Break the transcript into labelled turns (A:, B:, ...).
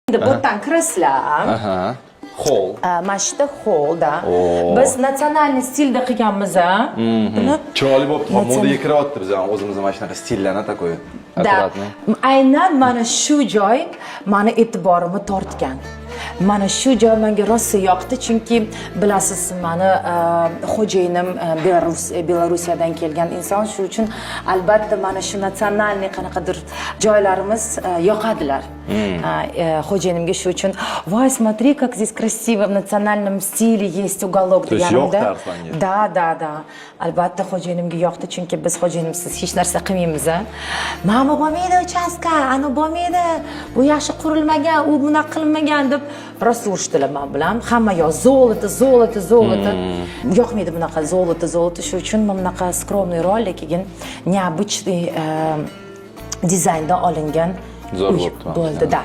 A: Endi bu yerdan kirasizlar.
B: Aha. Холл.
A: Mana shu yerda холл, да.
B: Oo.
A: Biz национальный stilda qilganmiz, a. Buni
B: Chiroyli bo'libdi. Modaga kiryapti biz ham o'zimizni mana shunaqa stillarni, такой
A: Да.
B: аккуратный.
A: Aynan mana shu joy mani e'tiborimni tortgan. Mana shu joy menga rosa yoqdi, chunki bilasiz, mani xo'jayinim Belorussiyadan kelgan inson, shu uchun albatta mana shu национальный qanaqadir joylarimiz yoqadilar. Xo'jayinimga shu uchun: "Voy, смотри, как здесь красиво, в национальном стиле есть уголок",
B: То есть
A: deganimda.
B: Yoqdi Arslonga?
A: Да, albatta xo'jayinimga yoqdi, chunki biz xo'jayinimsiz hech narsa qilmaymiz, a. "Mana bu bo'lmaydi uchastka, ani bo'lmaydi, bu yaxshi qurilmagan, u bunaqa qilinmagan", deb rosa urishdilar man bilan. Hamma yoq золото, золото, золото. Yoqmaydi bunaqa золото, золото. Shu uchun mana bunaqa скромный roq, lekin необычный dizaynda olingan
B: Zo'r
A: uy
B: bo'libdi.
A: bo'ldi, да.